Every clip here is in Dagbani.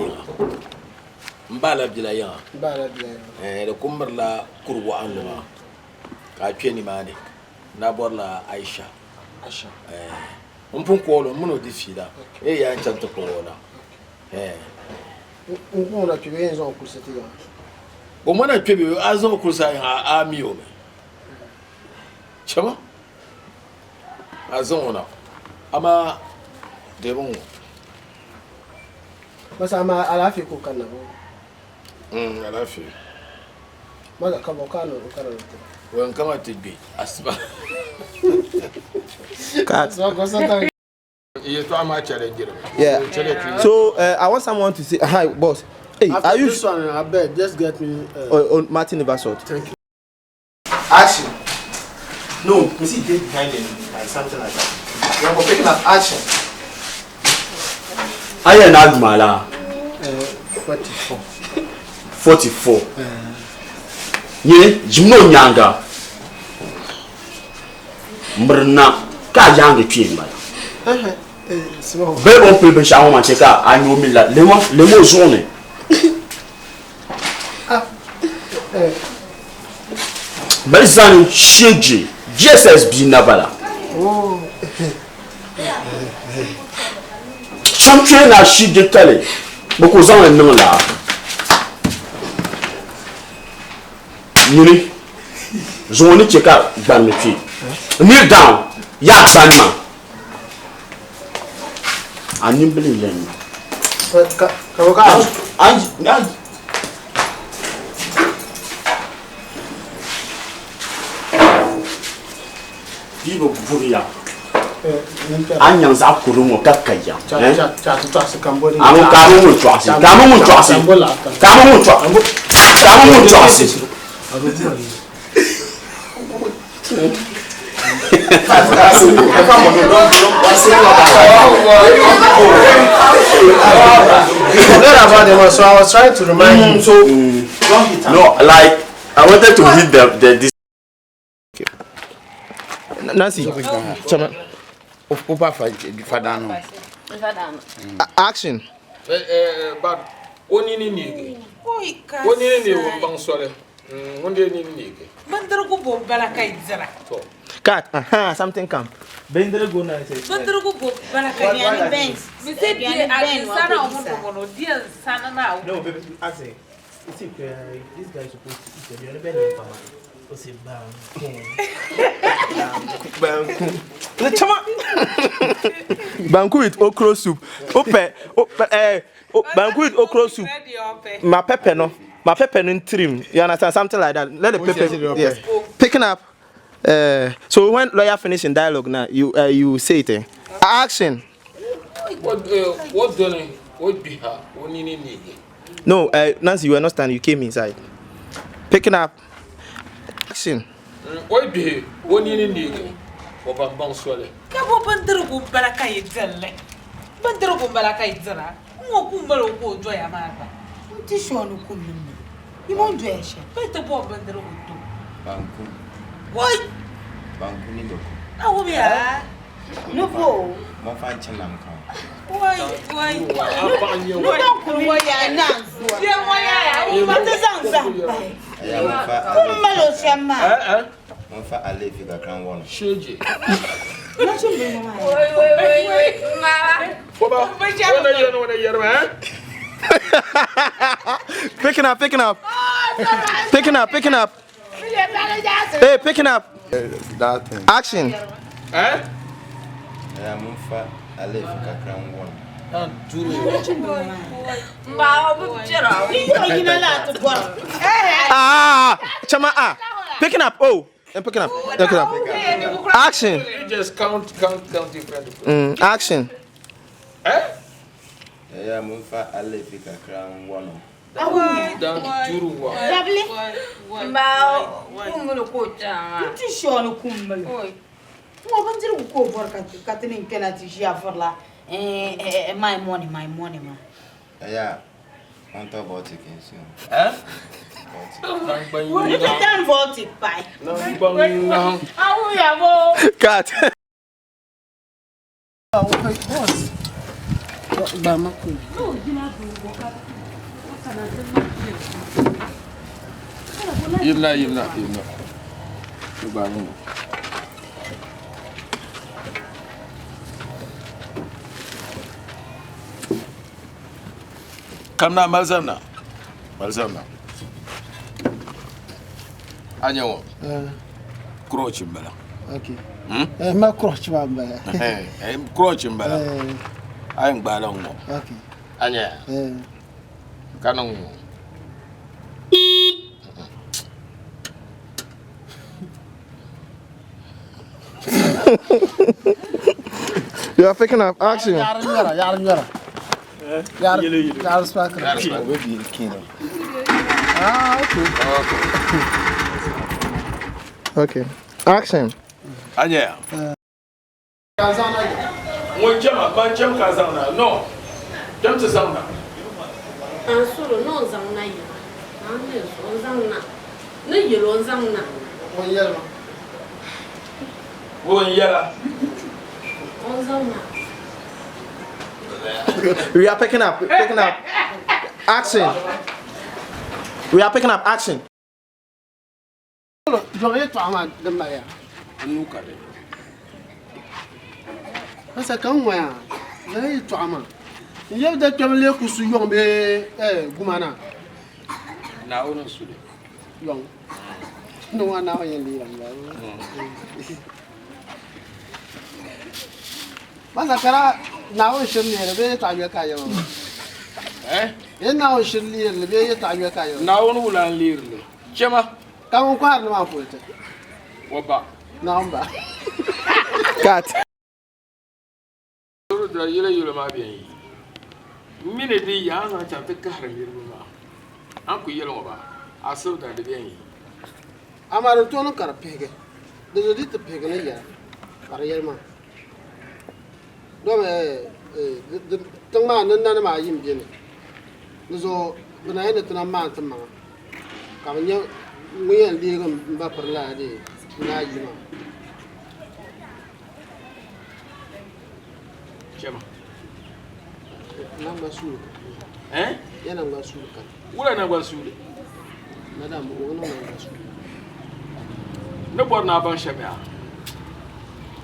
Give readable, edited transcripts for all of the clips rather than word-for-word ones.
yiŋa. M ba la bila yiŋa. Eh, di ku mirila kuri waɣinli maa ka a kpe nimaani. N daa bɔrila Aisha. Eh, m pun kooli o, m mini o di fiila. N yi yaa n chaŋ ti kpuɣi o na. Eh. N ku ŋuna kpe bee n zaŋ o kulisi ti yiŋa? O mana kpe bee a zaŋ o kulisi a yiŋa, a mi o mi. Chama a zaŋ o na amaa deemi ŋɔ. Masa amaa alaafee ka o kanna bɔ? Alaafee. Masa ka bɔ ka a niŋ o kana ni ti? O yɛn kama ti gbe asiba. Cut. Yɛltɔɣa maa challenge mi. Yeah. So I want someone to say, hi, boss. Hey, After are you? this one, I beg, just get me. Martin Evasot. Thank you. Action. No, you see, get behind him, like something like that. You're picking up action. Aya na agumala. 44. 44. Nyini jimno nyanga. Mirina ka yaangi kpee m-bala. Bee o ni pili binshɛɣu ŋɔ maa n-chɛ ka a nya o mi la lem o zuɣu ni. Mali zani sheeji GSS bia n-na bala. Shɛm kpee ni a sheeji kali bɛ ku zaŋ li niŋ laa. Nyini zuŋɔ ni chɛ ka gbanmi kpe. Kneel down, yaa gbani ma. A nimbili n-yɛn nyu. Bia bi buriya. A ni nyaŋ zaɣ kurili ŋɔ ka ka ya. A ŋun ka a mi ŋun chɔɣisi, ka a mi ŋun chɔɣisi, ka a mi ŋun chɔɣisi, ka a mi ŋun chɔɣisi. Forget about the one. So I was trying to remind you. So, No, like I wanted to hit the this. Nancy, chama. Opa fa fadano. Action. But o nini neegi. O nini neegi o baŋ soli. Ŋun dee nini neegi. Bindirigu bo bala ka yi dira. Cut. Aha, something come. Bindirigu na say. Bindirigu bo bala ka yi dira. Mi se die a sana o mo dogo no die sana na o. No, baby, I say. You see, this guy is supposed to eat. You never hear from him. Banku. Banku. Chama. Banku with okro soup. Ope, ope, eh, banku with okro soup. Ma pepper no. Ma pepper no trim. You understand? Something like that. Let the pepper. Yes. Picking up. So when lawyer finish in dialogue now, you you say it. Eh? Action. What done? What be her? What nini nigi? No, Nancy, you were not standing. You came inside. Picking up. Action. What be what nini nigi? What bang swale? Ka bo bindirigu bala ka yi dirili. Bindirigu bala ka yi dira. N ŋɔ ku mali o ka o doya maa gba. N ti shɔni kum ni mi. Yi mo doya shɛm. Bɛ ti bo bindirigu to. Banku. Wai. Banku ni loko. Awo bɛ ya. Ni bo. Mo fa n chinam kan. Wai wai. Ni banku mi ya na zuwa. Bɛ ŋɔ ya ya. Ma ti zaŋ zahim pahi. Ya mo fa. Kum mali o shɛm maa. Mo fa alefi ka kran wono. Sheje. Nachimbi ŋɔ maa. Wai wai wai wai. Mama. Baba. Wana yɛrɛ wana yɛrɛ eh? Picking up, picking up. Picking up, picking up. Hey, picking up. That thing. Action. Eh? Ya mo fa alefi ka kran wono. Ah, chama ah. Picking up. Oh, I'm picking up. Picking up. Action. You just count, count, count different. Action. Eh? Ya mo fa alefi ka kran wono. Dan turu wa. Dabli. Mba kumulu ko chama. N ti shɔni kum mali. Ŋɔ bindirigu ka o bɔri ka ti niŋ kpɛna ti ʒiya vurila my money my money maa. Ya on top about it can see. Eh? Ni ti dan voltic pahi. Awo ya bo. Cut. Boss. Gbaama kuli. Yimna yimna yimna. Gbaama. Kamna mali zamna. Mali zamna. A nya ŋɔ. Crutch n bala. Okay. Eh, ma crutch maa n bala. Eh, crutch n bala. A yɛn gbaala ŋɔ. Okay. A nya? Ka niŋ ŋɔ. You are picking up action. Yaɣari nyɛra, yaɣari nyɛra. Yaɣari yaɣari sparkle. Ah, okay. Okay. Action. A nya? Ŋun chɛma, ban chɛm ka zaŋ na. No. Chɛm ti zaŋ na. An solo ni o zaŋ na yiŋa. An ni o zaŋ na. Ni yɛl o zaŋ na. O yɛlima. Ŋun yɛla. O zaŋ na. We are picking up. Picking up. Action. We are picking up action. Yɔŋ yɛltɔɣa maa din mali ya. N nuu ka di. Masa ka n ŋɔya lala yɛltɔɣa maa. N yɛli da kpɛm lee ku su yɔŋ bee guma na. Naawuni n su li. Yɔŋ. Ni ŋɔ Naawuni yɛn leera m-bala. Masa kara Naawuni shiri lihiri bee yɛltɔɣa yoli ka a yɛli ma? Eh? Yɛn Naawuni shiri lihiri li bee yɛltɔɣa yoli ka a yɛli ma? Naawuni wula n lihiri li. Chɛma. Ka ŋun kɔhiri ni maa puli ti? O ba. Naawuni ba. Cut. Soro yɛla yɛlo maa bɛn yi. M mi ni di yi a ni zaŋ chaŋ ti kahiri niriba maa. A ni ku yɛli ŋɔ ba, asibita di bɛn yi. Amaa di tooni ka di pihigi. Di zo di ti pihigi ni yɛla ka di yɛli maa. Domi tiŋ maa ni nanima ayi m-beni. Di zuɣu bɛ na yɛn ni ti na maani ti maŋa ka bɛ nya ŋun yɛn leegi m ba piri lala dee naa yi maa. Chɛma. Nangban suuli ka. Eh? Ya nangban suuli ka. Wula nangban suuli? Madam, o niŋ nangban suuli. Ni bɔri ni a baŋ shɛm yaa.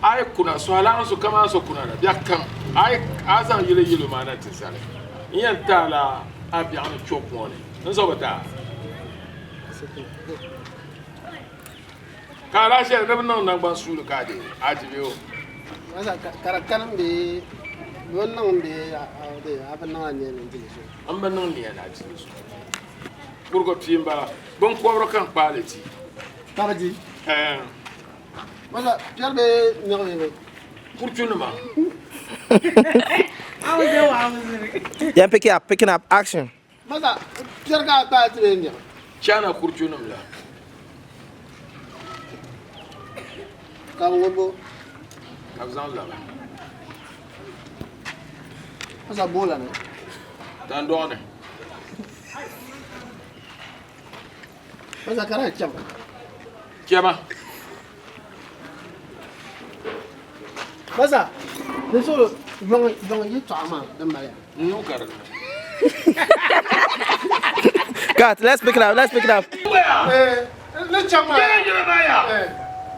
A yi kuna suhalaŋ so kaman so kuna la biɛɣu kam a yi a zaŋ yili yilo maa na ti zali n yɛn ti a la a biɛɣu ni chok ŋɔ ni n zo bi ti a. Ka a daa shɛli ni bi niŋ nangban suuli ka a deei a ti be o. Masa ka di kani bee bi niŋ bee a bi niŋla nia ni n dili so. N bi niŋ nia ni a dili so. Kurigu pia m-bala binkɔbiri ka n kpaali ti. Ka bi di? Ɛɛn. Masa piɛri bee niɣi bee? Kuruchunima. Yeah, picking up, picking up action. Masa piɛri ka a kpaali ti bee niɣi? China kuruchunim la. Ka bi ŋubi bo? Ka bi zaŋ laba. Masa boola ni? Tandɔɣu ni. Masa ka di chɛma? Chɛma. Masa ni so yɔŋ yɔŋ yɛltɔɣa maa din mali ya. N nuu ka di ni. Cut. Let's pick it up. Let's pick it up. Ni chɛŋ maa. Yɛlɛ yɛlɛ maa ya.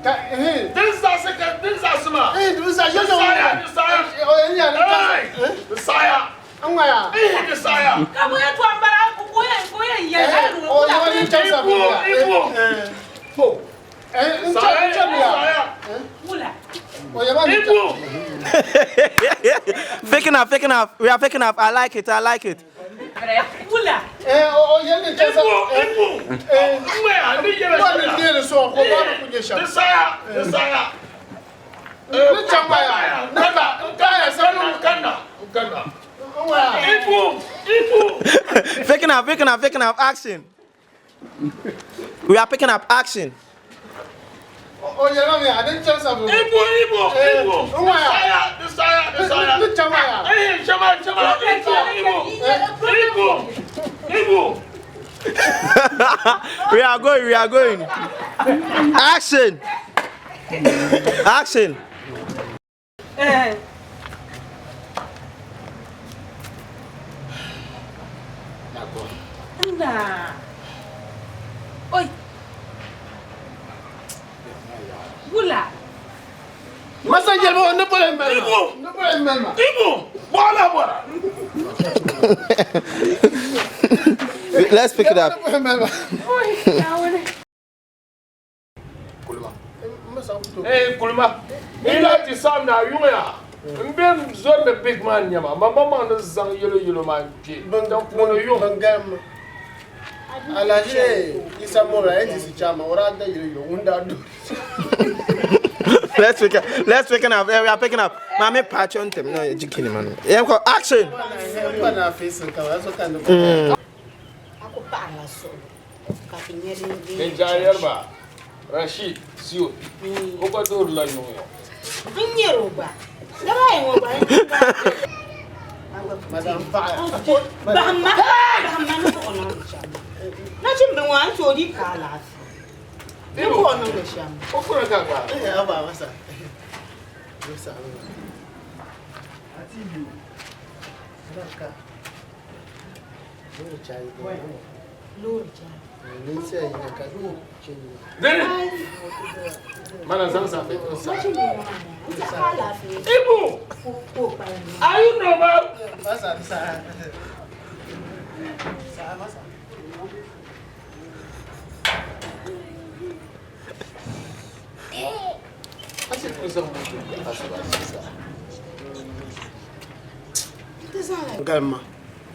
Ka eh. Din zaɣisi ka din zaɣisi maa. Eh, di zaɣisi. Di saaya di saaya. O yɛn yɛn ni Hey! Di saaya. N ŋɔya. Eh, di saaya. Ka bɔ yɛn to an bala ko yɛn ko yɛn yɛn hali ni O yɛn ni chɛŋ sa Ibu ibu. Po. Eh, n chɛŋ n chɛŋ ya. Saaya. wula. O yɛn ma ni Ibu. Picking up, picking up. We are picking up. I like it. I like it. Wula. Eh, o yɛn ni chɛŋ sa. Ibu ibu. Eh, N ŋɔya ni yɛlɛ ba ni shɛli. deeri so ko ba ni ku nyɛ shɛm. Di saaya di saaya. Ni chɛŋ maa ya. N kana n kana n kana n kana. N ŋɔya. Ibu ibu. Picking up, picking up, picking up action. We are picking up action. O yɛn ma mi a ni chɛŋ sa. Ibu ibu ibu. N ŋɔya. Di saaya di saaya di saaya. Ni chɛŋ maa ya. Eh, chama chama ibu ibu ibu ibu. We are going, we are going. Action. Action. Eh. Naa. Oi. Wula. Masa jɛlima ni boli n mali ma. Ni boli n mali ma. Ibu, bɔla bɔra. Let's pick it up. Kuluma. Hey, Kuluma. Ni la ti sam na yuŋ ya. N be zori ni big man nyɛma. Ma ma maŋ ni zaŋ yɛlo yɛlo maa kpe. Din puuni yuŋ. Bin galim Alhaji Isa Mora, NDC chairman, o daa da yɛlo yɛlo ŋun daa do. Let's pick up. Let's pick up. We are picking up. Mami patch on them. No, you kidding man. Yeah, action. Pa na facing kama so kan. Ako paɣala suɣulo ka ti nyɛ din N din jaayɛriba Rashid Sio. O gba doorila yuŋ yɔ. N nyɛri o gba. Daba yi ŋɔ gba. Madam paɣa. Bahimma bahimma ni buɣu niŋdi shɛm. Nachimbi ŋɔ a ni tooi di ka alaafee. Ni buɣu niŋdi shɛm. O kura ka gba. Eh, aba masa. Masa. Loori chana. Deni. Mana zaŋ safe. Nachimbi ŋɔ maa n ti ka alaafee. Ibu. Ka o kpalim. Are you normal? Masa sa. Sa masa. Ase ku zaŋ asuba sa. Galma.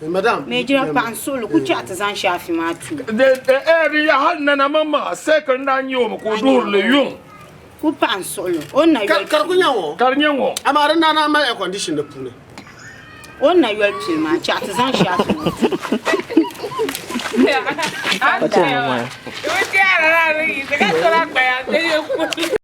Madam. Mai jira paɣa n suɣuli ku chaɣa ti zaŋ shaafi maa tu. De de di ya hal nana mama second na nyomi ka o duhirili yuŋ. Ku paɣa n suɣuli o ni na yoli Kar ku nya ŋɔ. Ka di nyɛ ŋɔ. Amaa di nana mali air condition di puuni. O ni na yoli pili maa chaɣa ti zaŋ shaafi maa tu.